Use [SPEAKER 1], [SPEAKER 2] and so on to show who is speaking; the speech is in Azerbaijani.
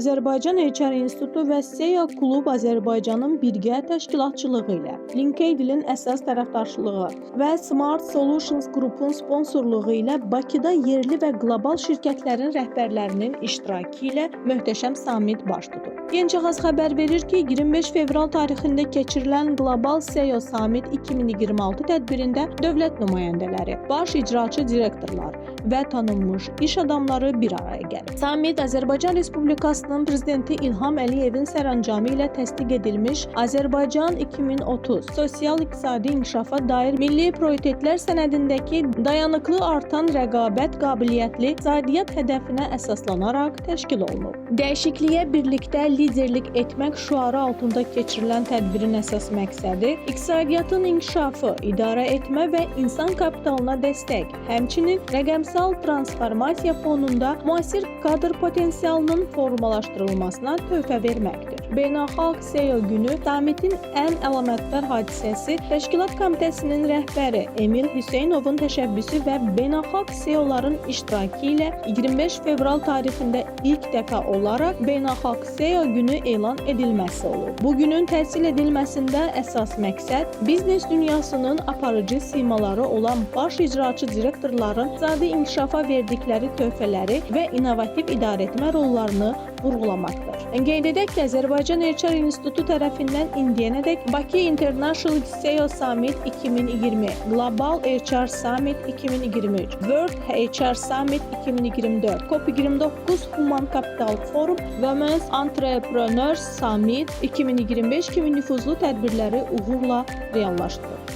[SPEAKER 1] Azərbaycan HR İnstitutu və SEO Klub Azərbaycanın birgə təşkilatçılığı ilə, LinkedIn-in əsas tərəfdaşlığı və Smart Solutions Group-un sponsorluğu ilə Bakıda yerli və qlobal şirkətlərin rəhbərlərinin iştirakı ilə möhtəşəm sammit baş tutub. Genç Ağız xəbər verir ki, 25 fevral tarixində keçirilən Qlobal SEO Summit 2026 tədbirində dövlət nümayəndələri, baş icraçı direktorlar və tanınmış iş adamları bir araya gəlib. Sammit Azərbaycan Respublikasının prezidenti İlham Əliyevin sərəncamı ilə təsdiq edilmiş Azərbaycan 2030 sosial-iqtisadi inkişafa dair milli prioritetlər sənədindəki dayanıqlı artan rəqabət qabiliyyətli iqtisadiyyat hədəfinə əsaslanaraq təşkil olunub. Dəyişikliyə birlikdə liderlik etmək şüarı altında keçirilən tədbirin əsas məqsədi iqtisadiyyatın inkişafı, idarə etmə və insan kapitalına dəstək, həmçinin rəqəmsal transformasiya fonunda müasir kadr potensialının formalaşdırılmasına töhfə verməkdir. Beynəlxalq SEO günü sammitin ən əlamətdar hadisəsi Təşkilat Komitəsinin rəhbəri Emil Hüseynovun təşəbbüsü və beynəlxalq SEO-ların iştirakı ilə 25 fevral tarixində ilk dəfə olaraq Beynəlxalq SEO günü elan edilməsi olub. Bu günün təşkil edilməsində əsas məqsəd biznes dünyasının aparıcı simaları olan baş icraçı direktorların iqtisadi inkişafa verdikləri töhfələri və innovativ idarəetmə rollarını vurğulamaqdır. Qeyd edək ki, Azərbaycan HR İnstitutu tərəfindən indiyənədək Bakı International SEO Summit 2020, Global HR Summit 2023, World HR Summit 2024, COP29 Human Capital Forum, Women's Entrepreneurs Summit 2025 kimi nüfuzlu tədbirləri uğurla reallaşdırıb.